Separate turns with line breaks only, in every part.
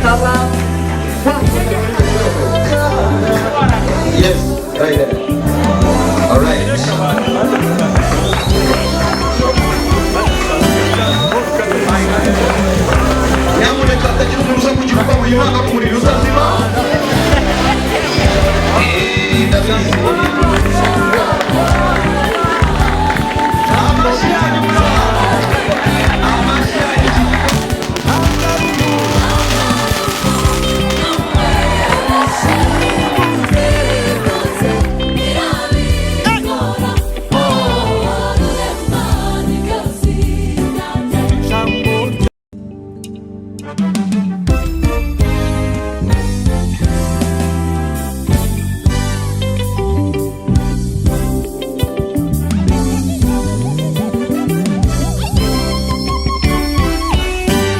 bikaba, wategeka.
Yes, right there. All right. Nyamuneka hatagira umuntu uza kugira ubwoba, uyu mwaka ku muriro utazima. Ndabizi. Amashyi yanyu muraho. Amashyi yanyu.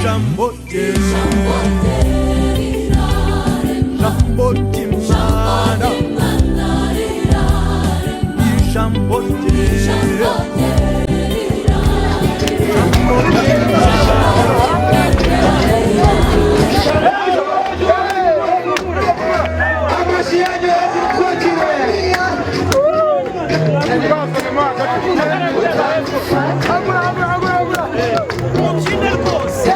Jambo rye, jambo ry'Imana, ijambo rye.
Amashyi yanyu hejuru, twakire.
Mubyine rwose.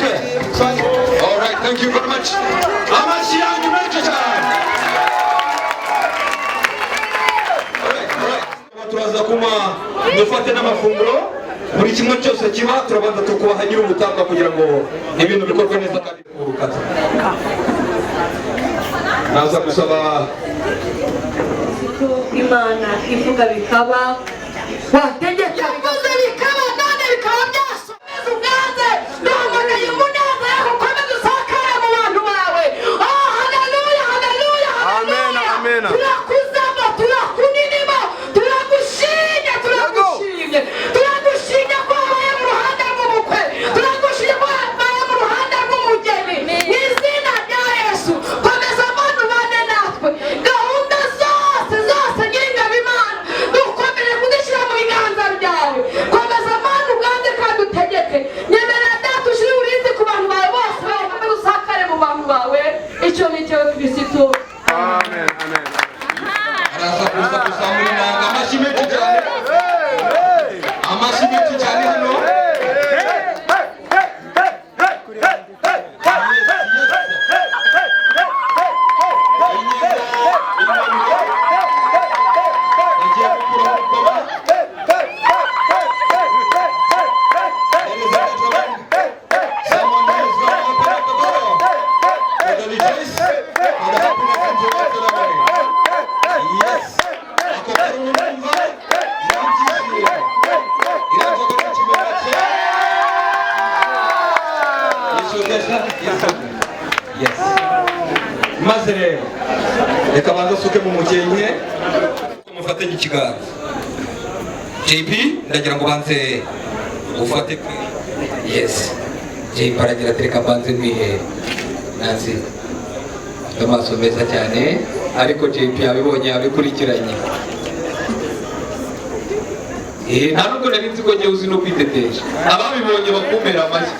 All right, thank you very much. Amashyi yanyu menshi cyane. All right, all right. Turaza kunywa, dufate n'amafunguro, buri kimwe cyose kiba turabanza tukubaha nyir'ubutambwa kugira ngo ibintu bikorwe neza kandi urukata. Naza gusaba
Ko Imana ivuga bikaba, wategeka.
Yavuze bikaba, none bikaba byasomeza ubwanze. Duhamagaye umunezero ukomeze usakare mu bantu bawe. Oh, haleluya, haleluya, haleluya!
Amen, amen.
Turakuzamo, turakuninimo, turagushimye, turagushimye, turagushimye ko wabaye mu ruhande rw'umukwe, turagushimye ko wabaye mu ruhande rw'umugeni. Mu izina rya Yesu, komeza abantu bane natwe, gahunda zose zose. Nyiringabo Imana, dukomeje kudushyira mu biganza byawe.
Okay, yes, okay. Yes. Maze rero reka banza asuke mu mukenke, mufatanye ikiganza. JP, ndagira ngo banze ufate. Yes, JP aragira ati: "Reka mbanze mwihere." Nancy afite amaso meza cyane, ariko JP yabibonye, yabikurikiranye. Nta nubwo nari nzi ko ngewe uzi no kwitetesha. Ababibonye bakumera amashyi.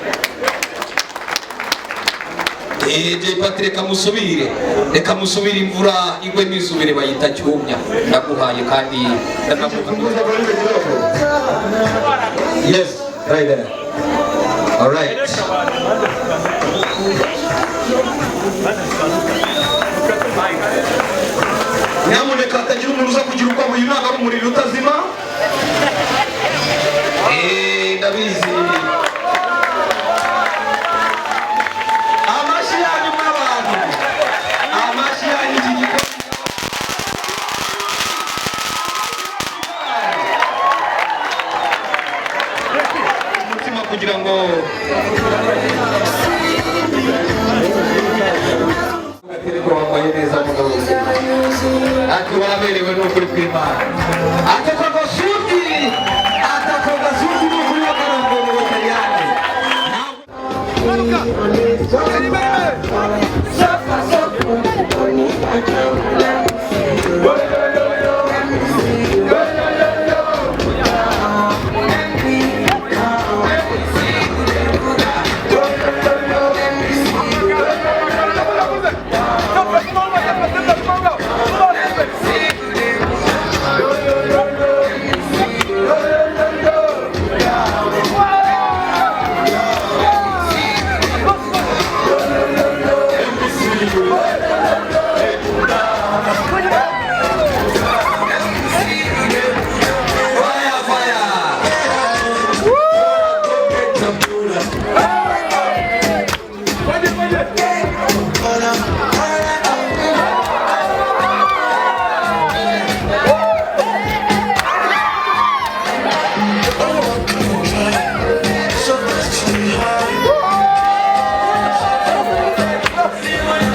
JP ati: "Reka musubire, reka musubire, imvura igwe nisubire bayita cyumya." Ndaguhaye kandi ndanavuga. Yes, right there. All right. Nyamuneka hatagira umuntu uza kugira ubwoba, uyu ntabwo ari umuriro utazima. Ndabizi. Amashyi yanyu mw'abantu, amashyi yanyu, iki gikombe. Umutima kugira ngo ariko wambaye neza mugabo, ati waberewe n'ukuri kw'Imana, ati ako gasuti, ati ako gasuti ni ukuri w'akarongo mu Butaliyani. Fire, fire!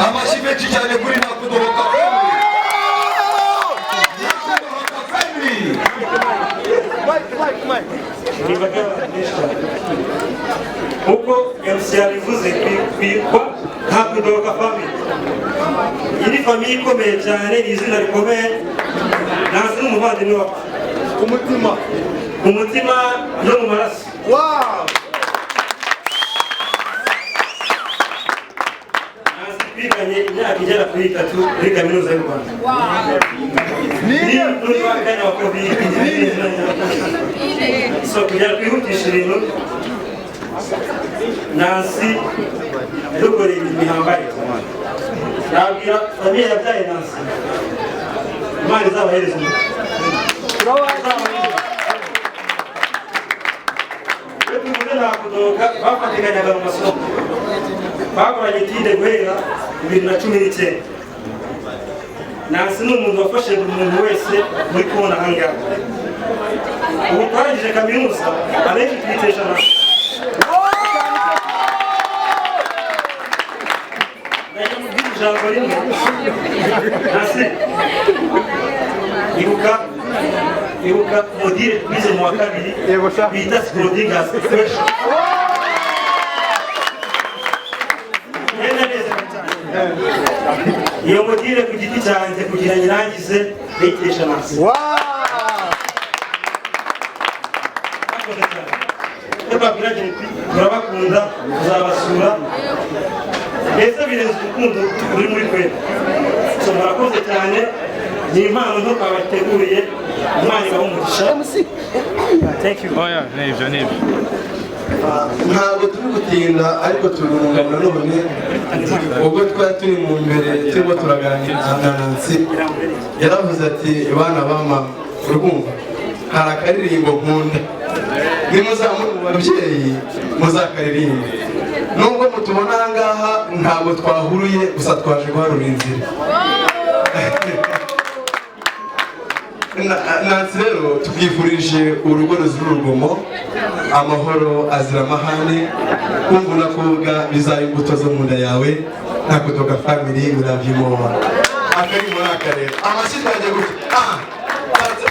Amashyi menshi cyane kuri Nakudohoka Family. Nakudohoka Family.
Imbaga y'abantu benshi cyane. Nk'uko MC yabivuze, kwitwa Ntakudohoka Family, iyi ni famille ikomeye cyane, ni izina rikomeye. Nancy ni umuvandimwe wacu
Ku mutima.
Mu mutima no mu maraso. Nancy twiganye imyaka igera kuri 3 muri Kaminuza y'u Rwanda, ni muri wa kane wa COVID. So kugira ngo twihutishe ibintu, Nancy yadukoreye ibintu bihambaye. Nabwira famille yabyaye Nancy, Imana izabahereza umugisha. Iyo tuvuze Ntakudohoka, bafatikanyaga mu masomo, bakoranye étude guhera 2019. Nancy ni umuntu wafashe buri muntu wese muri kubona ahangaha. Ubu twarangije kaminuza, abenshi twitesha Nancy. Ndajya mubwira ijambo rimwe: Nancy, ibuka, ibuka module twize mu wa kabiri bita Schrödinger's equation. Neza neza cyane iyo module, ku giti cyanjye, kugira ngo irangize ndayikesha Nancy. Murakoze cyane. Icyo twabwira ati: turabakunda, tuzabasura, mbese birenze urukundo ruri muri twebwe. So murakoze cyane, ni impano nto twabateguriye. Imana ibahe umugisha. Thank you.
Oya, nibyo, nibyo.
Ntabwo turi gutinda, ariko turi urungano. Nanone ubwo twari turi mu mbere turimo turaganira na Nancy, yaravuze ati: "Bana ba mama, urwumva hari akaririmbo nkunda, nimuzamura mu babyeyi muzakaririmbe." Nubwo mutubona aha ngaha, ntabwo twahuruye, gusa twaje guharura inzira. Nancy rero tukwifurije urugo ruzira urugomo, amahoro azira amahane, kumva unakobwa bizaba imbuto zo mu nda yawe. Nta kudoga family, we love you more. Akari muri akarere amashyi twagiye gutya. Ah,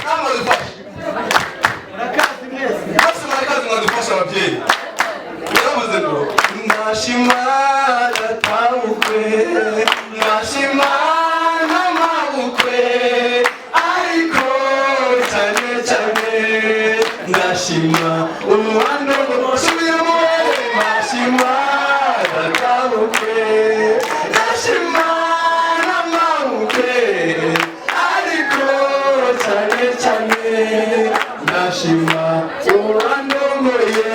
namwe dufashe mwese, murakazi, mwadufasha ababyeyi. Yaravuze ngo ndashima databukwe, ndashima n'amabukwe, ariko cyane cyane ndashima umuhanda. Subiramo, ndashima databukwe, ndashima n'amabukwe, ariko cyane cyane ndashima uwandongoye.